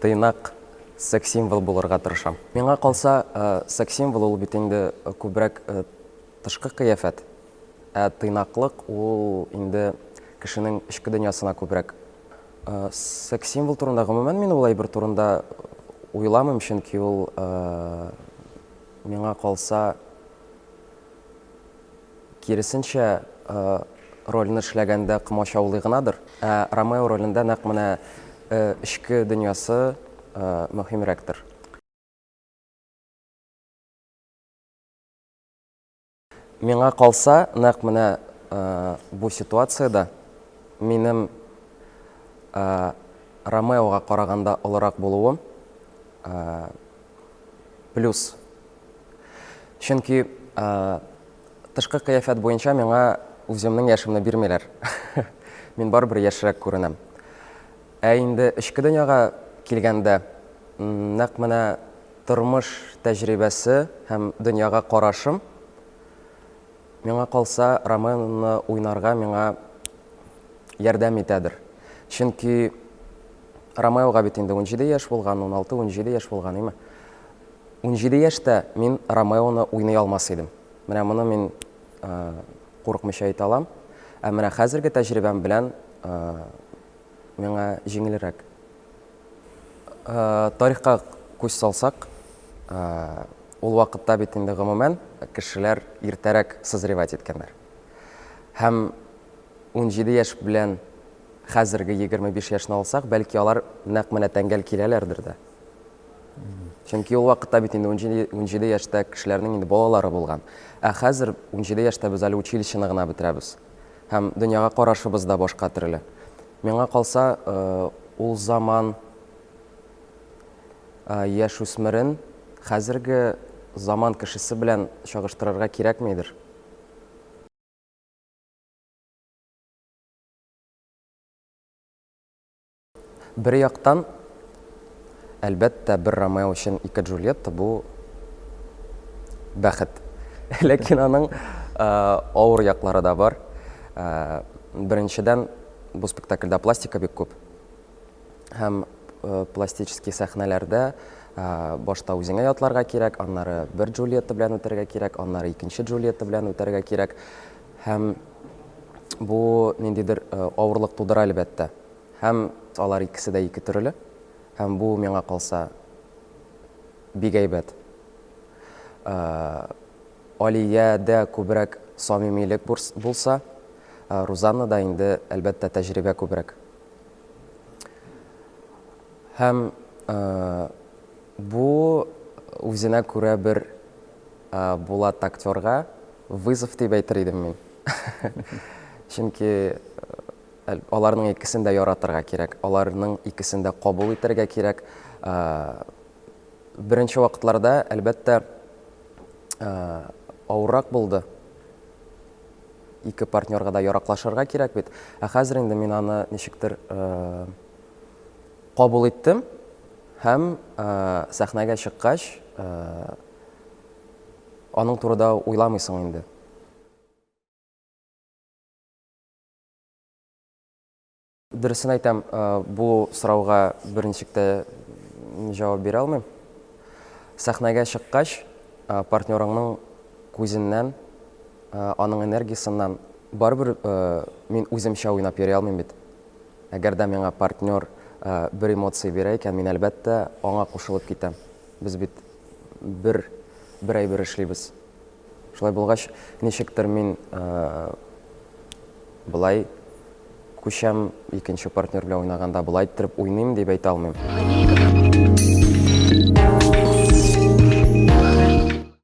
Тыйнак секс-символ булырга тырышам. Миңа калса, секс-символ ул бит инде күбрәк тышкы кыяфәт. Ә тыйнаклык ул инде кешенең эчке дөньясына күбрәк. Секс-символ турында гомумән мин ул әйбер турында уйламыйм, чөнки ул миңа калса киресенчә рольне эшләгәндә комачаулый гынадыр. Ә Ромео ролендә нәкъ менә эчке дөньясы мөһимрәктер. Миңа калса, нәкъ менә бу ситуациядә минем Ромеога караганда олырак булуым плюс. Чөнки тышкы кыяфәт буенча миңа үземнең яшемне бирмиләр. Мин барыбер яшьрәк күренәм. Ә инде эчке дөньяга килгәндә, нәкъ менә Тормыш тәҗрибәсе һәм дөньяга карашым, миңа калса, Ромеоны уйнарга миңа ярдәм итәдер. Чөнки Ромеога бит инде 17 яшь булган, 16-17 яшь булган, име? 17 яшьтә мин Ромеоны уйный алмас идем. Менә моны мин курыкмыйча әйтә алам. Ә менә хәзерге тәҗрибәм белән миңа җиңелрәк. Тарихка күз салсак, ул вакытта бит инде гомумән кешеләр иртәрәк созревать иткәннәр. Һәм 17 яшь белән хәзерге 25 яшьне алсак, бәлки алар нәкъ менә тәңгәл киләләрдер дә. Чөнки ул вакытта бит инде 17 яшьтә кешеләрнең инде балалары булган. Ә хәзер 17 яшьтә без әле училищены гына бетерәбез. Һәм дөньяга карашыбыз да башка төрле. Миңа калса, ул заман яшүсмерен хәзерге заман кешесе белән чагыштырырга кирәкмидер. Бер яктан, әлбәттә, бер Ромео өчен ике Джульетта бу бәхет. Ләкин аның авыр яклары да бар. Беренчедән, бу спектакльдә пластика бик күп. Һәм пластический сәхнәләрдә башта үзеңә ятларга кирәк, аннары бер Джульетта белән үтәргә кирәк, аннары икенче Джульетта белән үтәргә кирәк. Һәм бу ниндидер авырлык тудыра, әлбәттә. Һәм алар икесе дә ике төрле. Һәм бу миңа калса бик әйбәт. Алиядә күбрәк самимилек булса, Рузаннада инде, әлбәттә, тәҗрибә күбрәк. Һәм бу үзенә күрә бер Булат актерга вызов дип әйтер идем мин. Чөнки Аларның икесен дә яратырга кирәк, аларның икесен дә кабул итәргә кирәк. Беренче вакытларда, әлбәттә, авыррак булды. Ике партнерга да яраклашырга кирәк бит. Ә хәзер инде мин аны ничектер кабул иттем һәм сәхнәгә чыккач, аның турыда уйламыйсың инде. Дөресен әйтәм, бу сорауга берничек тә җавап бирә алмыйм. Сәхнәгә чыккач, партнерыңның күзеннән, аның энергиясеннән барыбер мин үземчә уйнап йөри алмыйм бит. Әгәр дә миңа партнер бер эмоция бирә икән, мин, әлбәттә, аңа кушылып китәм. Без бит бер бер әйбер эшлибез. Шулай булгач, ничектер мин болай күчәм, икенче партнер белән уйнаганда болай иттереп уйныйм дип әйтә алмыйм.